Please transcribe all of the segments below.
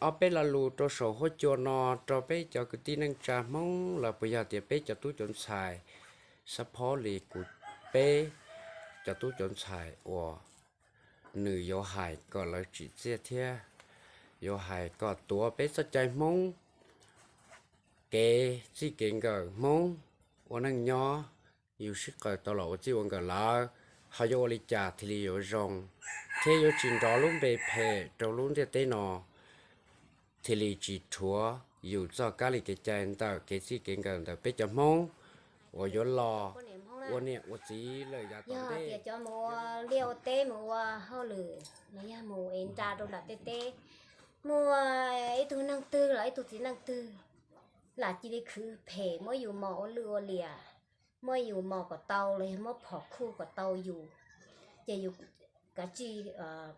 Ob peb lo lus rau saum huab cua no rau peb cov kwv tij neej tsa Hmoob los puas yog tias peb cov tub cov ntxhais, xab phob li kuv, peb cov tub cov ntxhais uas nws yuav hais kom lawv tsim txiaj thiab yuav hais kom tuav peb txoj cai Hmoob, kev txij kev nkawm Hmoob ua neej nyob, yus sib qaws tau los ua txij ua nkawm lawm, ho yuav ua li cas thiaj li yuav zoo thiab yuav tsis nrov lub npe phem rau lub ntiaj teb no, thiaj li tsis rhuav yus txoj kab li kev cai ntawm kev txij kev nkawm ntawm peb cov Hmoob uas yuav los ua niam ua txiv lawm yav tom ntej. Yog tias cov mus ua liaj ua teb mus ua hauj lwm los yog mus ev nra rau nram tej teb, muaj ib tug neeg twg los ib tug txiv neej twg lam cia li khwv phem muab yus mos ua lwj ua liam, muab yus mos kom tau los yog muab phom khuj kom tau yus, ces yus kav tsij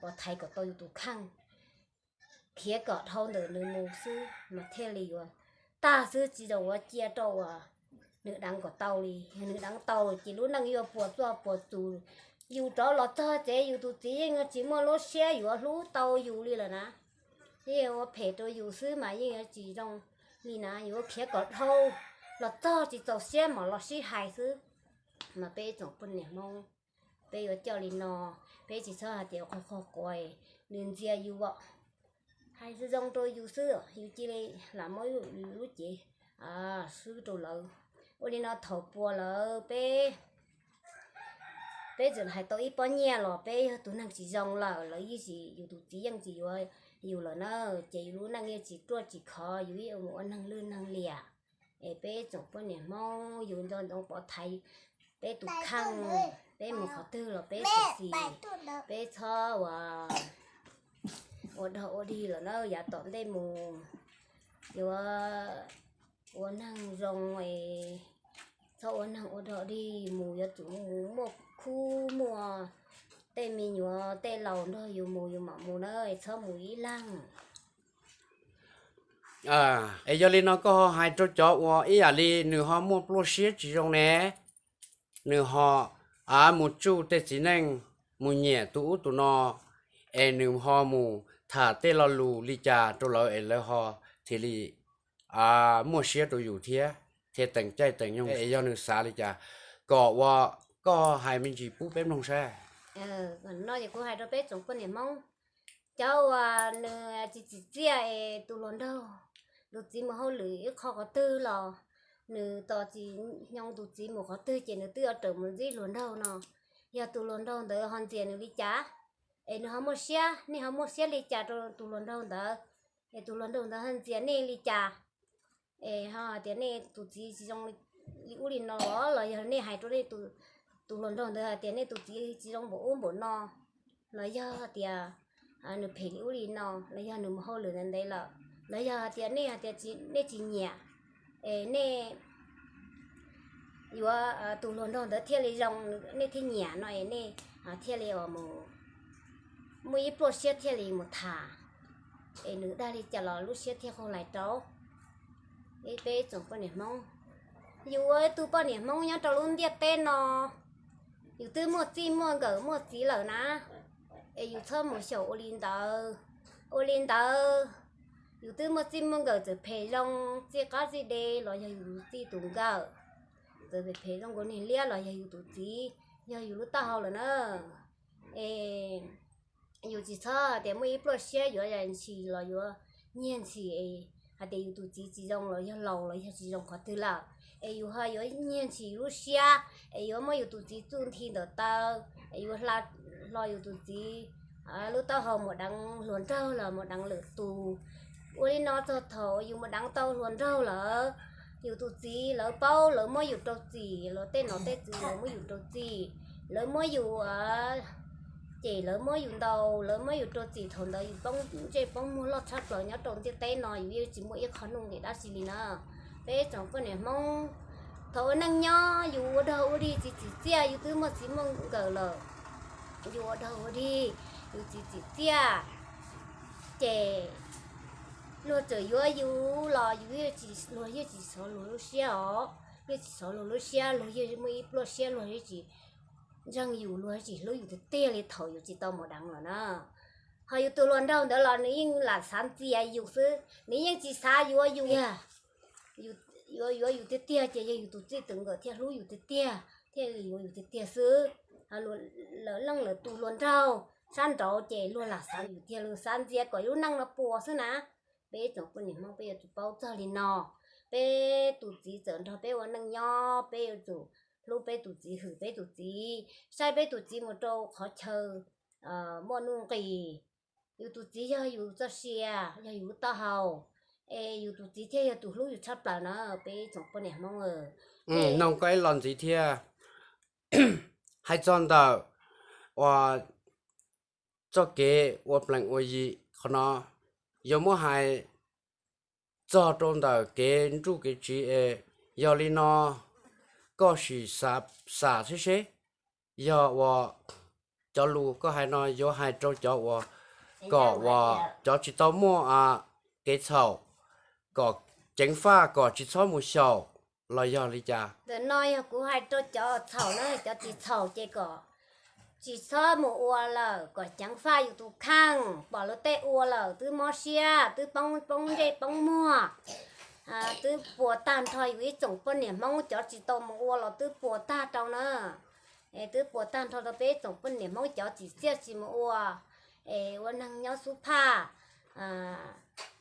pov thaiv kom tau yus tus kheej, khiav kom dhau ntawm nws mus xwb mas thiaj li yuav tag xwb, tsis zoo ua cia rau uas nws deev kom tau li. Yog nws deev tau ces lub neej yuav puas txuj puas txus. Yus rov los txog tsev yus tus txiv yeej tsis muaj lub siab yuav hlub tau yus li lawm na. Yeej ua phem rau yus xwb mas yeej yuav tsis zoo li na. Yus ua khiav kom dhau los txog tsis txaus siab mam los sib hais xwb. Mas peb tsoom poj niam Hmoob, peb yuav coj li no, peb tsis txhob hais tias qhov qhov quav nws ntxias yus os. Hais zoo zoo rau yus xwb, yus cia li lam muab lub cev swb rau lawv. Ua li no thaum puas lawm peb, peb txawm hais tau ib pob nyiaj los peb yog tus neeg tsis zoo lawm, lawv yeej tsis, yus tus txiv yeej tsis yuav yus lawm na, ces yus lub neej yeej tsis ruaj tsis khov, yus yeej mus ua neeg lwj neeg liam. Es peb tsoom poj niam Hmoob yus nco ntsoov pov thaiv peb tus kheej, peb mus qhov twg los peb xis, peb txhob ua, ua dog ua dig lawm na, yav tom ntej mus yuav ua neeg zoo es txhob ua neeg ua dog dig, mus yuav tsum mus muaj khub muaj tej me nyuam tej laus nrog yus mus yus mam mus na, txhob mus ib leeg. Es yog li no koj ho hais rau cov uas ib yam li nws ho muaj pluaj siab tsis zoo ne, nws ho mus tsuj tej txiv neej, mus nyiam tus ub tus no, es nws ho mus tham tej lo lus li cas rau lawv es lawv ho thiaj li muaj siab rau yus thiab, thiaj teem caij teem nyoog, es yog nws xav li cas, kom ua, koj hais me ntsis pub peb mloog saib. No es kuv hais rau peb tsoom poj niam Hmoob, cov uas nws tsis tsim txiaj es tus hluas nraug, tus txiv mus hauj lwm ib qho qhov twg los nws tos tsis hnyoo tus txiv mus qhov twg ces nws twb yuav rawm mus ntsib hluas nraug no. Yog tus hluas nraug ntawd ho ntxias nws li cas, es nws ho muaj siab, nej ho muaj siab li cas rau tus hluas nraug ntawd, es tus hluas nraug ntawd ho ntxias nej li cas? Es ho hais tias nej tus txiv tsis zoo li ub li no los, los yog nej hais rau nej tus hluas nraug ntawd hais tias nej tus txiv tsis zoo npaum ub npaum no, los yog tias nws phem li ub li no, los yog nws mus hauj lwm ntev ntev lawm, los yog hais tias nej hais tias nej tsis nyiam, es nej yuav tus hluas nraug ntawd thiaj li zoo, nej thiaj nyiam no es nej thiaj li mus muaj ib pluaj siab thiaj li mus tham, es nws dag li cas los lub siab thiaj qaug lais rau. Peb tsoom poj niam Hmoob, yus ua ib tug poj niam Hmoob nyob rau lub ntiaj teb no, yus twb muaj txij muaj nkawm muaj txiv lawm na, es yus txhob mus xyaum ua li ntawd. Ua li ntawd, yus twb muaj txij muaj nkawm txawm phem zoo, txij qab txij de los yog yus txij tus nkawm, txawm phem zoo nkaus niag liab los yog yus tus txiv, yog yus lub taub hau lawm na. Es yus tsis txhob tias muaj ib pluaj siab yuav ntshis los yuav nyiag ntshis es hais tias yus tus txiv tsis zoo los yog laus los yog tsis zoo qhov twg lawm, es yus ho yuav nyiag ntshis lub siab, es yuav muab yus tus txiv txuj nthi ntawm taw, es yuav hla hlo yus tus txiv lub taub hau mus deev hluas nraug los mus deev lwm tus. Ua li no txog thaum yus mus deev tau hluas nraug lawm, yus tus txiv lawv paub, lawv muab yus rau txim, lawv tej nom tej tswv lawv muab yus rau txim, lawv muab yus cem, lawv muab yus ntaus, lawv muab yus rau txim, thaum ntawd yus poob ntsej poob muag loj tshaj plaws nyob rau ntiaj teb no, yus yeej tsis muaj ib qho nuj nqis dab tsi li na. Peb tsoom poj niam Hmoob, thaum ua neej nyob yus ua dog ua dig tsis tsim txiaj, yus twb muaj txiv muaj nkawm lawm, yus ua dog ua dig, yus tsis tsim txiaj, ces luag txawm yuav yus los yus, luag yeej tsis xov luag lub siab os, yeej tsis xov luag lub siab, luag yeej muaj ib pluaj siab, luag yeej tsis ntseeg yus, luag yeej tsis hlub yus tiag tiag li thaum yus tsis tau mus deev lawm na. Ho yus tus hluas nraug ntawd los nws yeej lam xav ntxias yus xwb, nws yeej tsis xav yuav yus tiag. Yuav yuav yus tiag tiag ces yog yus tus txij tus nkawm thiaj hlub yus tiag tiag, thiaj li yuav yus tiag tiag xwb. Lawv leej lawv tus hluas nraug sab nraud ces luag lam xav yus tiag, luag xav ntxias kom lub neej no puas xwb na. Peb tsoom poj niam Hmoob peb yuav tsum paub txog li no. Peb tus txiv txawm nrog peb ua neej nyob, peb yuav tsum hlub peb tus txiv, hwm peb tus txiv, saib peb tus txiv mus rau qhov chaw muaj nuj nqis. Yus tus txiv yog yus txoj sia, yog yus lub taub hau, es yus tus txiv thiaj yog tus hlub yus tshaj plaws na peb tsoom poj niam Hmoob. Nug koj ib los ntxiv thiab, hais txog ntawm uas txoj kev ua plees ua yi qhov no, yuav muab hais txog rau ntawm kev nruj kev tsiv es yog li no, koj sim xav xam seb seb yog uas cov lus koj hais no yuav hais rau cov uas kom uas cov tsis tau muaj kev txhaum, kom ceev faj kom tsis txhob mus xyaum los yog li cas? Ntawm no yog kuv hais rau cov txhaum na, cov tsis txhaum ces kom tsis txhob mus ua lawm, kom ceev faj yus tus kheej, pom luag tej ua lawm twb mob siab, twb poob ntsej poob muag, twb puas tag nrho yus ib tsoom poj niam Hmoob cov tsis tau mus ua los twb puas tag rau na. Es twb puas tag nrho rau peb ib tsoom poj niam Hmoob cov tsim txiaj tsis mus ua, es ua neeg nyob xub phaj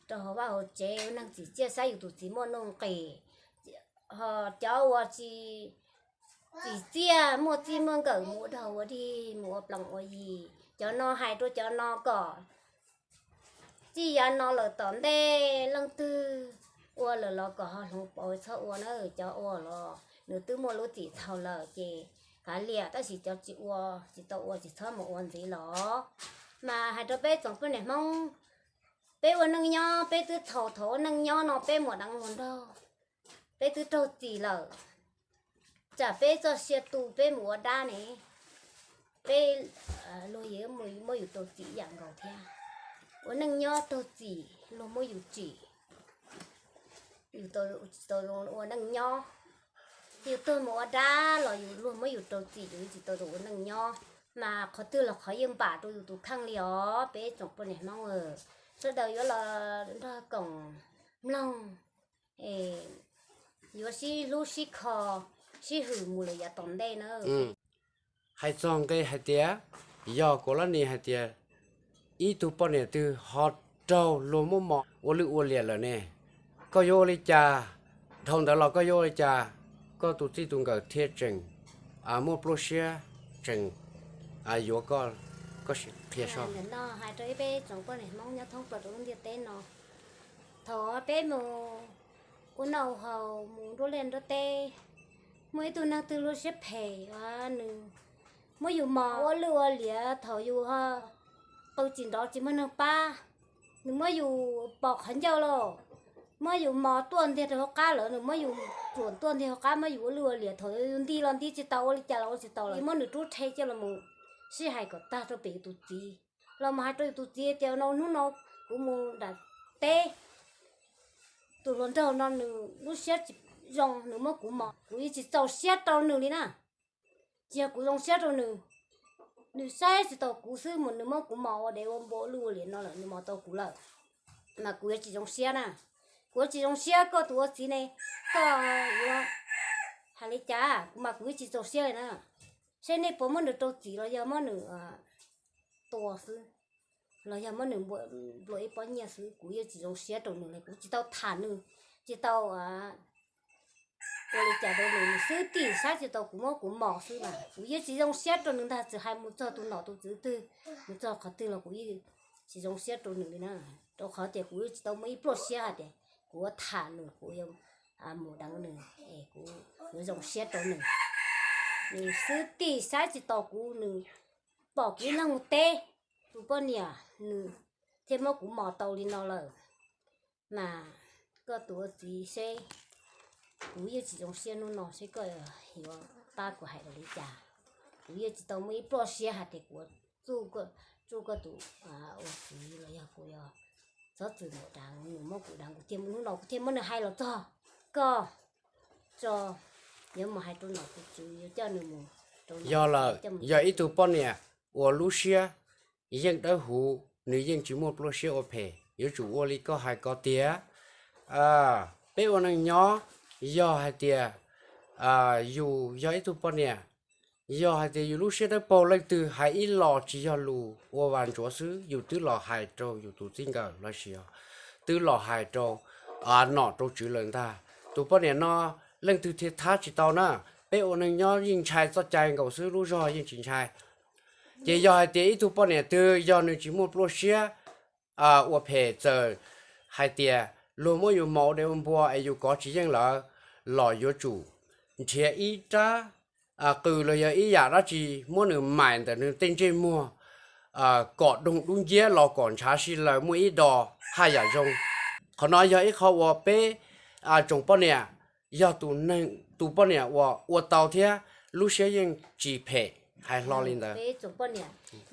rau hauv vaj hauv tsev, ua neeg tsim txiaj saib yus tus txiv muaj nuj nqis. Ho cov uas tsis tsim txiaj muaj txij muaj nkawm mus ua dog ua dig mus ua plees ua yi, cov no hais rau cov no kom txij yav no lawm tom ntej leej twg ua lawm los kom ho hloov pauv txhob ua na. Cov ua los nws twb muaj lub txim txhaum lawm ces kav liam, tab sis cov tsis ua, tsis tau ua tsis txhob mus ua ntxiv los. Mas hais rau peb tsoom poj niam Hmoob, peb ua neej nyob peb twb txhaum thaum ua neej nyob no peb muaj deev muaj nraug, peb twb raug txim lawm, tsam peb txoj sia tu peb mus ua dab ne, peb luag yeej muab yus rau txim ib yam nkaus thiab. Ua neej nyob raug txim luag muab yus tsim, yus tsis tau zoo ua neej nyob. Yus tuag mus ua dab los yus luag muab yus rau txim yus tsis tau zoo ua neej nyob. Mas qhov twg los qhov yeej npam rau yus tus kheej li os peb tsoom poj niam Hmoob. Sawv daws yuav los nrog koom mloog, yuav sib hlub sib kho, sib hwm mus lawm yav tom ntej na. Hais txog nqe hais tias, yog kuv lab nis hais tias ib tug poj niam twg ho raug luag muab mos ua lwj ua liam lawm ne, koj yuav ua li cas? Dhau ntawd los koj yuav ua li cas koj tus txij tus nkawm thiaj tseem muaj pluaj siab tseem yuav koj? Koj sim qhia soj. No hais rau ib peb tsoom poj niam Hmoob nyob thoob plaws rau lub ntiaj teb no, thaum peb mus ua noj haus mus nruab liaj nruab teb, muaj ib tug neeg twg lub siab phem, nws muab yus mos ua lwj ua liam thaum yus qw tsis nrov tsis muaj neeg pab, nws muab yus pos qhov ncauj los, muab yus mos tuaj ntiag rau hauv qab lawm, nws muab yus tsuam tuaj ntiag hauv qab, muab yus ua lwj ua liam thaum yus nti los nti tsis tau, ua li cas los ua tsis tau lawm, muab nws rub rhe coj los mus sib hais kom tag rau pem yus tus txiv, los mus hais rau yus tus txiv tias no hnub no kuv mus nram teb, tus hluas nraug no nws lub siab tsis zoo, nws muab kuv mos, kuv yeej tsis txaus siab rau nws li na. Tsis yog kuv zoo siab rau nws, nws saib tsis taus kuv xwb mas nws muab kuv mos ua dev ua npua ua lwj ua liam no lawm, nws mos tau kuv lawm, mas kuv yuav tsis zoo siab na. Kuv yuav tsis zoo siab, koj tus ua txiv ne, koj yuav hais li cas? Kuv mas kuv yeej tsis txaus siab li na. Seb nej puas muab nws rau txim los yog muab nws tua xwb, los yog muab nws nplua ib pob nyiaj xwb, kuv yeej tsis zoo siab rau nws li. Kuv tsis tau tham nws, tsis tau ua li cas rau nws, nws xwb tim saib tsis taus kuv, muab kuv mos xwb mas kuv yeej tsis zoo siab rau nws ntag. Txawm hais mus txog tus nom tus tswv twg, mus txog qhov twg los kuv yeej tsis zoo siab rau nws li na. Rau qhov tias kuv yeej tsis tau muaj ib pluaj siab hais tias kuv yuav tham nws, kuv yuav mus deev nws es kuv yuav zoo siab rau nws. Nws xwb tim saib tsis taus kuv, nws pom kuv ib leeg mus teb, tus poj niam nws thiaj muab kuv mos tau li no lawm. Mas koj tus ua txiv seb, kuv yeej tsis zoo siab hnub no, seb koj yuav pab kuv hais li cas. Kuv yeej tsis tau muaj ib pluaj siab hais tias kuv txuj, txuj koj tus ua txiv los yog kuv yuav txhob txwm mus deev, nws muab kuv deev, kuv thiaj hnub no kuv thiaj muab nws hais los txog koj, tso, yuav mus hais rau nom tus tswv yuav coj nws mus rau. Yog lawm, yog ib tug poj niam uas lub siab yeej dawb huv, nws yeej tsis muaj pluaj siab ua phem. Yuav tsum ua li koj hais ko tiag. Peb ua neej nyob, yog hais tias yus yog ib tug poj niam, yog hais tias yus lub siab dawb paug, leej twg hais ib los tsis yog lus ua vas ntsuav xwb, yus twb los hais rau yus tus txij nkawm los sis twb los hais rau nom rau tswv lawm ntag. Tus poj niam no leej twg thiaj thab tsis tau na. Peb ua neej nyob yeej ntshai txoj cai nkaus xwb, lub zog yeej tsis ntshai. Ces yog hais tias ib tug poj niam twg yog nws tsis muaj pluaj siab ua phem, txawm hais tias luag muab yus mos ua dev ua npua es yus kov tsis yeej lawm los yuav tsum nrhiav ib rab qws los yog ib yam dab tsi muab nws maim ntawm nws tej ntsej muag kom doog dub nciab los kom ntshav si lawm muaj ib do haj yam zoo. Qhov no yog ib qho uas peb tsoom poj niam, yog tus poj niam uas ua tau thiab lub siab yeej tsis phem, hais hlo li ntawd.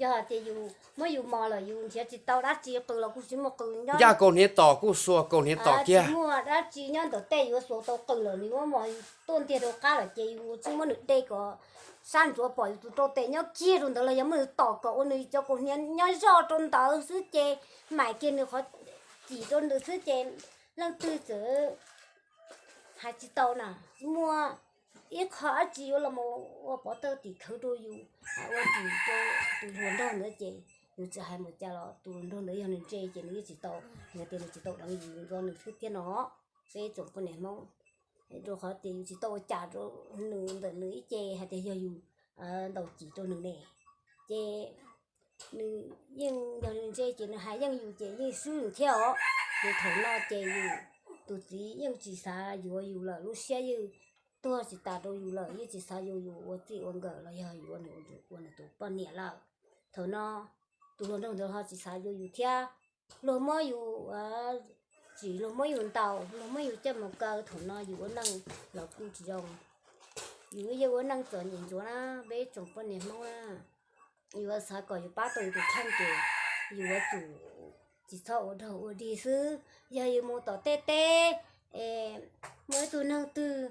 Yog hais tias yus muab yus mos lawm yus nrhiav tsis tau dab tsi qws los kuj tsis muaj qws nyob, ncaj kaus hniav tom kuj xuas kaus hniav tom kiag, muaj dab tsi nyob ntawm tej yuav xuas tau qws lawm, nws muab mos tuaj ntiag rau qab lawm ces yus tsis muab nws de kom sab ntsuav pom yus tus rau tes nyob kiag rau ntawd los yog muab nws tom kom ua nws cov kaus hniav nyob zoj rau ntawd xwb ces maim kiag nws qhov cim rau ntawd xwb ces leej twg txawm hais tsis tau na. Muaj ib qho dab tsi yuav los mus ua pov thawj tim khawv rau yus, ua tim rau tus hluas nraug ntawd ces nws txawm hais mus cas los tus hluas nraug ntawd yog nws ntse ces nws yeej tsis tau, nws tias nws tsis tau deev yus, yus ntxuav nws xwb thiab no. Peb tsoom poj niam Hmoob, rau qhov tias yus tsis tau ua cas rau nws ntawm nws ib ce hais tias yog yus ntaus cim rau nws ne, ces nws yeej yog nws ntse ces nws hais yeej yus ces yeej swb yus thiab os. Ces thaum no ces yus tus txiv yeej tsis xav yuav yus lawm, lub siab yeej tuag tsis tas rau yus lawm, yeej tsis xav yuav yus ua txij ua nkawm los yog yuav ua nws tus poj niam lawm. Thaum no tus hluas nraug ntawd ho tsis xav yuav yus thiab. Luag muab yus tsim, luag muab yus ntaus, luag muab yus coj mus kaw, thaum no yus ua neej los kuj tsis zoo. Yus yeej ua neej txom nyem ntsuav na, peb tsoom poj niam Hmoob na. Yus yuav xav kom yus pab tau yus tus kheej ces yus yuav tsum tsis txhob ua raug ua dig xwb. Yog yus mus tom tej teb es muaj ib tug neeg twg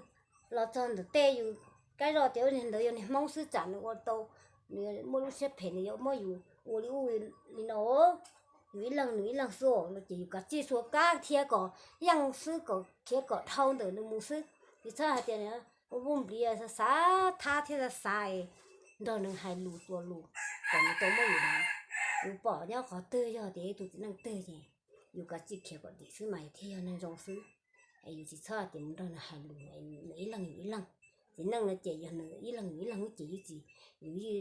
los txog ntawm tej yus kab zoj tias ntawd yog niag Hmoob xwb, tsam nws ua tau, nws muaj lub siab phem nws yuav muab yus ua li ub li no, yus ib leeg nws ib leeg xwb no ces yus kav tsij xuas kab khiav kom yeej xwb, kom khiav kom dhau ntawm nws mus xwb. Yus txhob hais tias ua vuj nplis xav xav thab thiab xav xav nrog nws hais lus txuas lus kom nws tau muab yus na. Yus pom nyob qhov twg yog tias ib tug txiv neej twg ces yus kav tsij khiav kom dim xwb mas yus thiaj yog neeg zoo xwb. Es yus tsis txhob tias mus nrog nws hais lus, nws ib leeg yus ib leeg. Txiv neej no ces yog nws ib leeg yus ib leeg ces yus tsis, yus yeej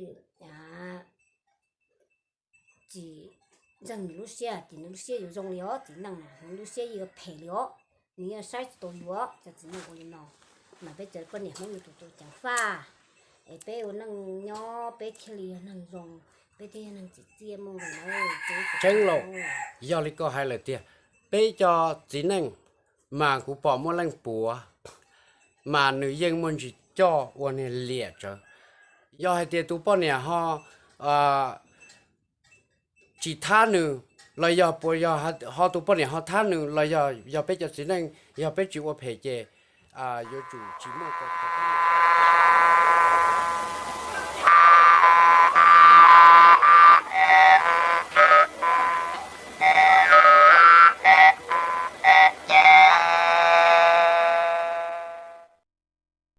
tsis ntseeg nws lub siab tias nws lub siab yuav zoo li os. Txiv neej na nws lub siab yuav phem li os, nws yeej saib tsis taus yus os. Cov txiv neej ua li no mas peb cov poj niam Hmoob yuav tsum ceev faj. Es peb ua neej nyob peb thiaj li yog neeg zoo, peb thiaj yog neeg tsim txiaj muaj nqis na. Tseeb lauj, yog li koj hais lawm tiag. Peb cov txiv neej mas kuv pom muaj leej puav mas nws yeej muaj ntsis coj ua niag liam tsawv. Yog hais tias tus poj niam ho tsis thab nws los yog puas yog ho tus poj niam ho thab nws los yog, yog peb cov txiv neej yog peb tsis ua phem ces yuav tsum tsis muaj